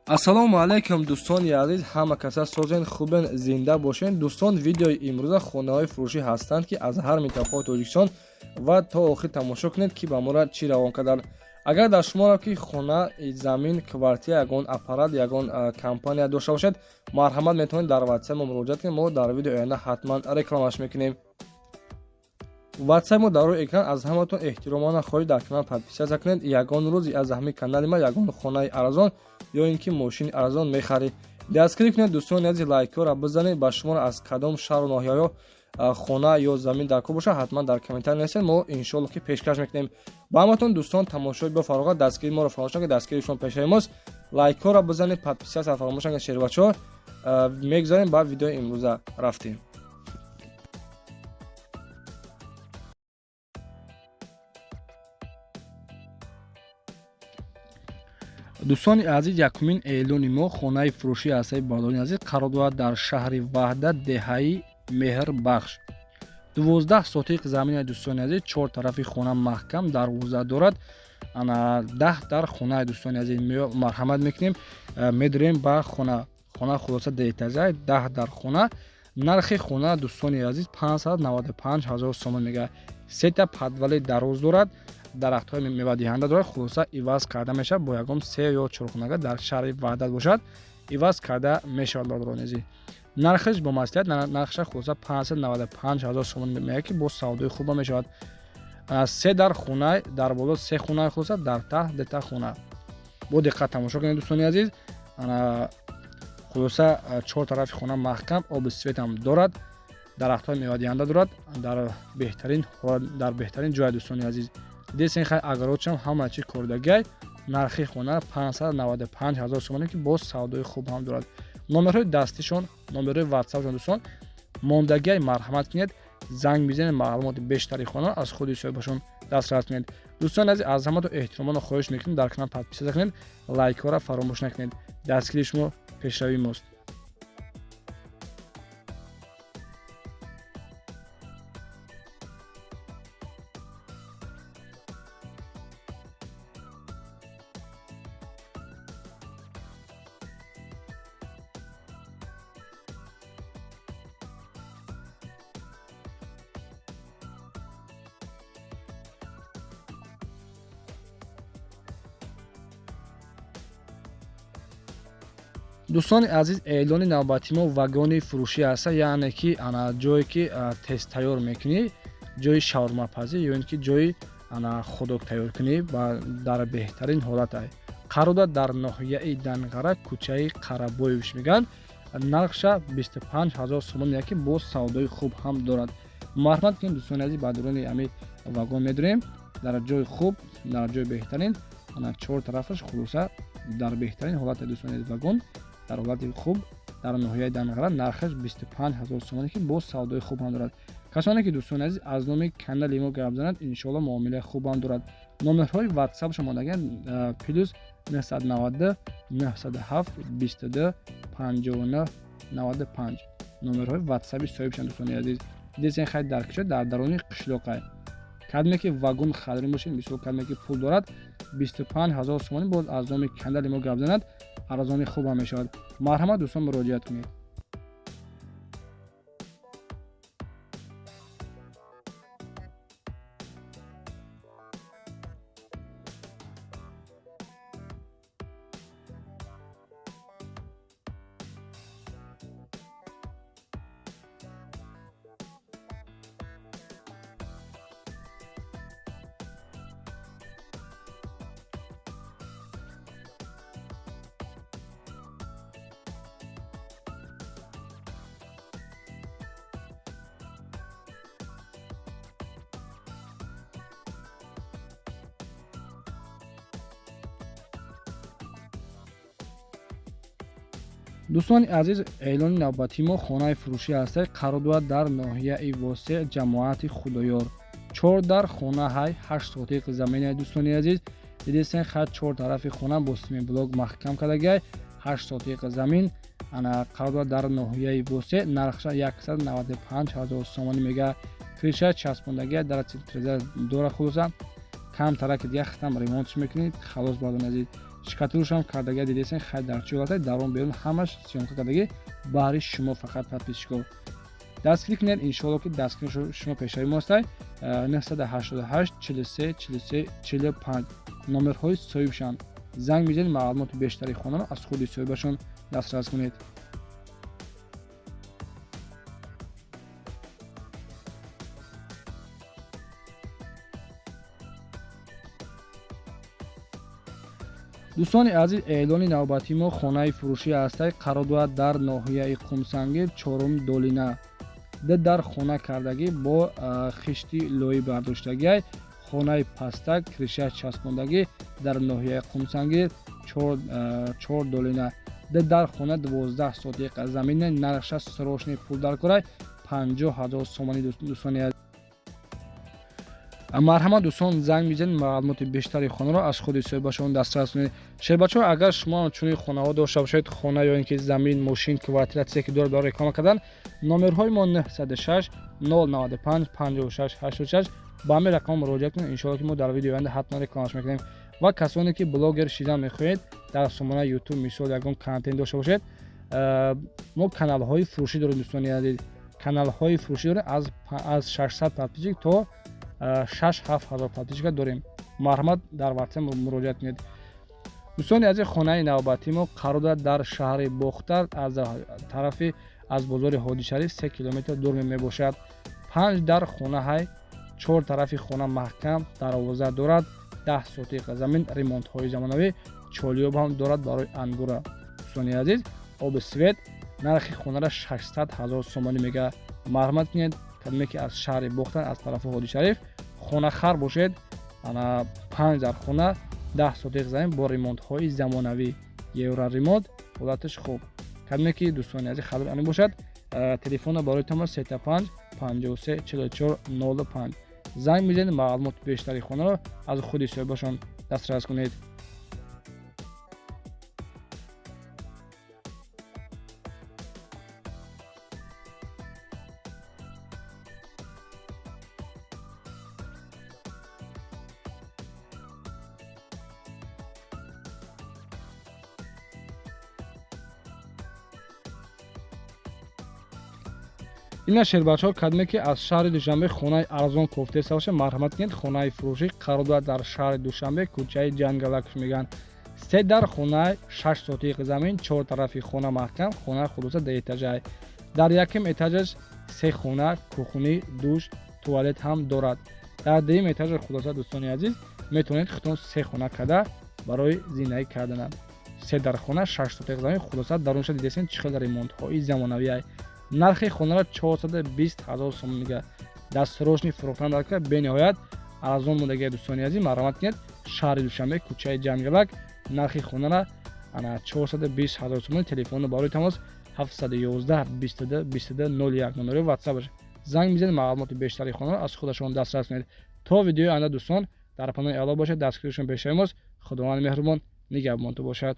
Ассалому алайкум, дӯстони азиз, ҳама каса созен, хубен, зинда бошен. Дӯстон, видеои имрӯза хонаҳои фурӯшӣ ҳастанд, ки аз ҳар минтақаи Тоҷикистон, ва то охир тамошо кунед, ки ба моро чӣ равон карданд. Агар дар шуморо ки хона, замин, квартира, ягон аппарат, ягон компания дошта бошед, марҳамат, метавонед дар ватсап мо муроҷиат кунед. Мо дар видеои оянда ҳатман рекламаш мекунем. Ватсап мо дар рӯи экран. Аз ҳаматон эҳтиромона хоҳиш, дар канал подписаться кунед. Ягон рӯз аз ҳамин канали ма ягон хонаи арзон ё ин ки мошини арзон мехаред. Дастгирӣ кунед, дӯстони азиз, лайкҳоро бизанед. Ба шуморо аз кадом шаҳру ноҳияҳо хона ё замин дар кор бошад, ҳатман дар комментарий нависед, мо иншоалло ки пешкаш мекунем ба ҳаматон. Дӯстон, тамошои бо фароғат, дастгирии моро фаромӯш накунед, дастгирии шумо пешаи мост. Лайкҳоро бизанед, подписаться фаромӯш накунед. Шербачаҳо, мегузарем ба видеои имрӯза, рафтем. Дӯстони азиз, якумин эълони мо хонаи фурӯшии ҳастаи бародарони азиз қарор дорад дар шаҳри Ваҳдат, деҳаи Меҳрбахш. 12 сотиқ замини, дӯстони азиз, чор тарафи хона маҳкам, дарвоза дорад. Ана 10 дар хонаи, дӯстони азиз, марҳамат мекунем, медурем ба хона. Хона хулоса деэтажа, 10 дар хона. Нархи хона, дӯстони азиз, 595 ҳазор сомон мегӯяд. Сета подвали дароз дорад, дарахтҳои мевадиҳанда дорад. Хулоса, иваз карда мешавад бо ягон се ё чорхонага дар шаҳри Ваҳдат бошад, иваз карда мешавад. Бародарони азиз, нархаш бо маслиҳат, нархаша хулоса 595 ҳазор сомон мегӯяд, ки бо савдои хуба мешавад. Се дар хона, дар боло се хона, хулоса дар таҳ дета хона. Бо диққат тамошо кунед, дӯстони азиз. Хулоса, чор тарафи хона маҳкам, оби светам дорад, дарахтҳои мевадиҳанда дорад, дар беҳтарин ҷоя, дӯстони азиз. Десен хай, огородшам ҳама чи кордагай. Нархи хона 595 ҳазор сомоне, ки боз савдои хуб ҳам дорад. Номерҳои дастишон, номерҳои ватсапшон, дӯстон, мондагиай, марҳамат кунед, занг бизанед, маълумоти бештари хона аз худи соҳибашон дастрас кунед. Дӯстони азиз, аз ҳамато эҳтиромона хоҳиш мекунем, дар канал подписаться кунед, лайкҳоро фаромӯш накунед. Дастгирии шумо пешравии мост. Дӯстони азиз, эълони навбати мо вагони фурӯшӣ аста, яъне ки ана ҷое ки тез тайёр мекунӣ, ҷои шаурмапазӣ ё ин ки ҷои ана хот-дог тайёр кунӣ, дар беҳтарин ҳолат қарор дорад дар ноҳияи Данғара, кӯчаи Қарабоевич мегӯянд. Нархша 25 ҳазор сомон, яке боз савдои хуб ҳам дорад. Марҳамат кунед, дӯстони азиз, ба дуруни ҳами вагон медурем, дар ҷои хуб, дар ҷои беҳтарин. Ана чор тарафаш хулоса дар беҳтарин ҳолати, дӯстони азиз, вагон дар ҳолати хуб дар ноҳияи Данғара, нархаш 25 ҳазор сомоне, ки боз савдои хуб ҳам дорад. Касоне ки, дӯстони азиз, аз номи канали мо гап занад, иншоалло муомилаи хуб ҳам дорад. Номерҳои ватсапшо мондагиан: плюс 992 907 22 59 95, номерҳои ватсаби соҳибшан. Дӯстони азиз, дидесен хай, дар кичо, дар даруни қишлоқай. Кадме ки вагон харидорӣ бошед, мисол, кадме ки пул дорад, 25 ҳазор сомонӣ, боз аз номи канали мо гап занад, арзони хуб ҳам мешавад. Марҳамат, дӯстон, муроҷиат кунед. Дӯстони азиз, эълони навбатии мо хонаи фурӯшӣ ҳаста, қарор дорад дар ноҳияи Восеъ, ҷамоати Худоёр. Чор дар хона ҳай, 8 сотиқ заминаи. Дӯстони азиз, дидесен хат, чор тарафи хона бо семенблок маҳкам кардагиай, 8 сотиқ замин. Ана қарор дорад дар ноҳияи Восеъ, нархша 195 ҳазор сомонӣ мега. Крыша часпондагия, дар тиреза дора. Хулоса, камтараки дига хитам ремонтш мекунед, халос. Бародарони азиз. Шкатулушам кардага дидесен, хай дар чӣ ҳолате, дарон берун ҳамаш съёмка кардаги баҳри шумо фақат подписчико. Дастгирӣ кунед, иншоалло ки дастгири шумо пешави мостай. 988 43 43 45 номерҳои соҳибшанд. Занг мезанед, маълумоти бештари хонаро аз худи соҳибашон дастрас кунед. Дӯстони азиз, эълони навбатии мо хонаи фурӯшӣ ҳастай, қарор дорад дар ноҳияи Қумсангир, чорум долина. Д дар хона кардагӣ бо хишти лоӣ бардоштагиай, хонаи пастак, криша часпондагӣ дар ноҳияи Қумсангир, чор долина. Д дар хона 12 сотиқ замина, нархша срочный пул даркорай 50 000 сомонӣ. Дӯстони азиз, марҳамат дӯстон, занг мезанед, маълумоти бештари хонаро аз худи соҳибашон дастрас кунед. Шербачаҳо, агар шумо чунин хонаҳо дошта бошед, хона ё ин ки замин, мошин, квартира, чизе ки дорад барои реклама кардан, номерҳои мо 906 095 56 86, ба ҳамин рақам муроҷиат кунед. Иншоалло ки мо дар видеои оянда ҳатман рекламаш мекунем. Ва касоне ки блогер шидан мехоҳед, дар сомонаи YouTube мисол ягон контент дошта бошед, мо каналҳои фурӯшӣ дорем. Дӯстони азиз, каналҳои фурӯшӣ дорем, аз 600 подписчик то 6-7 ҳазор подписчика дорем. Марҳамат, дар WhatsApp муроҷиат кунед. Дӯстони азиз, хонаи навбатии мо қарор дорад дар шаҳри Бохтар, аз тарафи аз бозори Ҳоҷишариф 3 километр дур мебошад. 5 дар хона ҳай, 4 тарафи хона маҳкам, дарвоза дорад, 10 сотиқ замин, ремонтҳои замонавӣ, чолиёб ҳам дорад барои ангура. Дӯстони азиз, оби свет, нархи хонара 600 000 сомонӣ мега. Марҳамат кунед, кадоме ки аз шаҳри Бохтар, аз тарафи Ҳоҷишариф хонахар бошед, ана 5 дар хона, 10 сотиқ замин бо ремонтҳои замонавӣ, евроремонт, ҳолаташ хуб. Кадоме ки дӯстони азиз хабар ани бошад, телефонро барои тамос 35 53 44 05 занг мезанед, маълумоти бештари хонаро аз худи соҳибашон дастрас кунед. Ина шербачаҳо, кадоме ки аз шаҳри Душанбе хонаи арзон кофтеста бошад, марҳамат кунед. Хонаи фурӯшӣ қарор дорад дар шаҳри Душанбе, кӯчаи Ҷангалакш мегӯянд. 3 дар хона, 6 сотиқ замин, 4 тарафи хона маҳкам, хона хулоса ду этажай. Дар якум этажаш 3 хона, кухни, душ, туалет ҳам дорад. Дар дуюм этажаш хулоса дӯстони азиз метавонед худтон 3 хона карда барои зиндагӣ карданам. 3 дар хона, 6 сотиқ замин, хулоса дарунша дидесен чӣ хел ремонтҳои замонавиай. Нархи хонаро 420 000 сомонӣ мега. Дастсрочный фурӯхтан дарка, бениҳоят арзон мондагия. Дӯстони азиз, марҳамат кунед, шаҳри Душанбе, кӯчаи Ҷангалак, нархи хонара ана 420 000 сомонӣ. Телефонро барои тамос 711 22 22 01 номери WhatsApp занг мезанед, маълумоти бештари хонаро аз худашон дастрас кунед. То видеои оянда дӯстон, дар паноҳи Аллоҳ бошед, дастгиришон пешаи мост. Худованди меҳрубон нигаҳбонтон бошад.